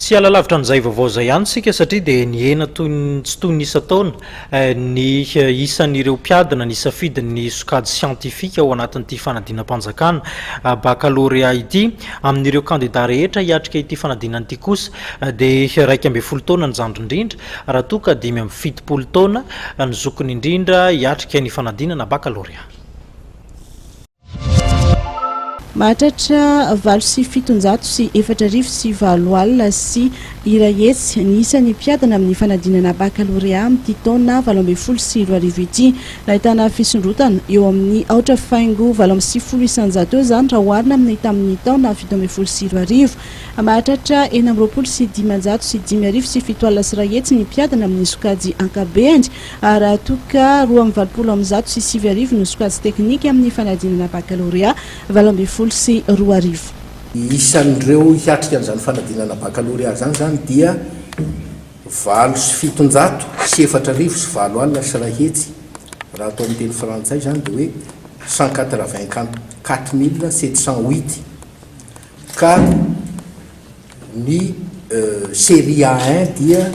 Tsy hiala lavitra an'izay vaovao izay ihany isika satria dia nihena toy ny tsy toy ny isan-taona ny isan'ireo mpiadina nisafidy ny sokajy siantifika ao anatin'ity fanadinam-panjakana bakalorea ity. Amin'ireo kandida rehetra hiatrika ity fanadinana ity kosa dia 11 taona ny zandry indrindra raha toa ka 75 taona ny zokiny indrindra hiatrika ny fanadinana bakalorea. Mahatratra 708 801 ny isan'ny mpiadina amin'ny fanadinana bakalorea amin'ity taona 2018 ity. Nahitana fisondrotana eo amin'ny aotra faingo 98% eo izany raha oharina amin'ny tamin'ny taona 2017. Mahatratra 226 205 ny mpiadina amin'ny sokajy ankabehany Raha toa ka 1082 no sokajy teknika amin'ny fanadinana bakalorea 2018. Ny isan'ireo hiatrika an'izany fanadinana bakalorea izany izany dia 108 080 raha atao amin'ny teny frantsay izany dia hoe 184 708 ka ny série A un dia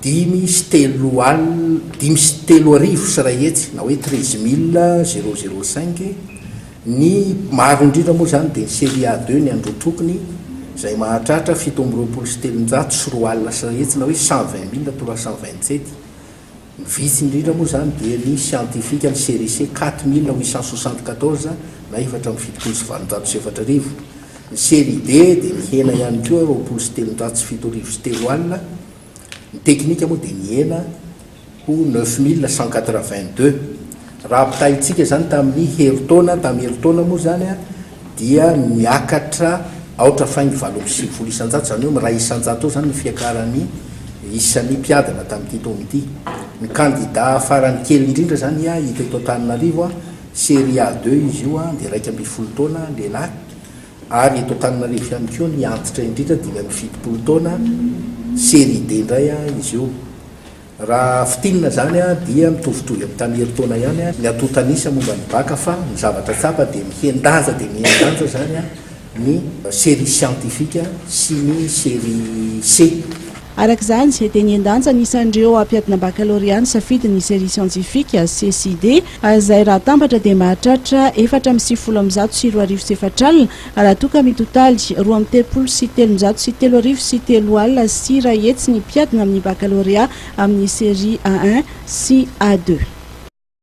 Dimy sy telo alina, 305 na hoe 13 005, ny maro indrindra moa izany dia ny série A deux ny androtokony izay mahatratra 127 202 na hoe 120 327, ny vitsy indrindra moa izany dia ny siantifika ny série C 4874 na 874, ny série D dia nihena ihany koa 320 707. Ny teknika moa dia nihena ho 9182. Raha ampitahaintsika izany tamin'ny herintaona, tamin'ny herintaona moa izany dia niakatra aotra faingo 98%, izany hoe miray isan-jato eo izany ny fiakaran'ny isan'ny mpiadina tamin'ity taona ity. Ny kandida farany kely indrindra izany hita eto Antananarivo, série A deux izy io, dia 11 taona, lehilahy. Ary eto Antananarivo ihany koa ny antitra indrindra 75 taona, série D indray izy io. Raha fintinina izany dia mitovitovy amin'ny tamin'ny herintaona ihany ny antontan'isa momba ny bacc fa ny zavatra tsapa dia mihen-danja dia mihen-danja izany ny série scientifique sy ny série C. Araka izany, dia nihen-danja ny isan'ireo mpiadina bakalorea nisafidy ny série scientifique, C sy D, izay raha atambatra dia mahatratra 294 440, raha toa ka mitotaly 332 303 1 ny mpiadina amin'ny bakalorea amin'ny série A un sy A deux.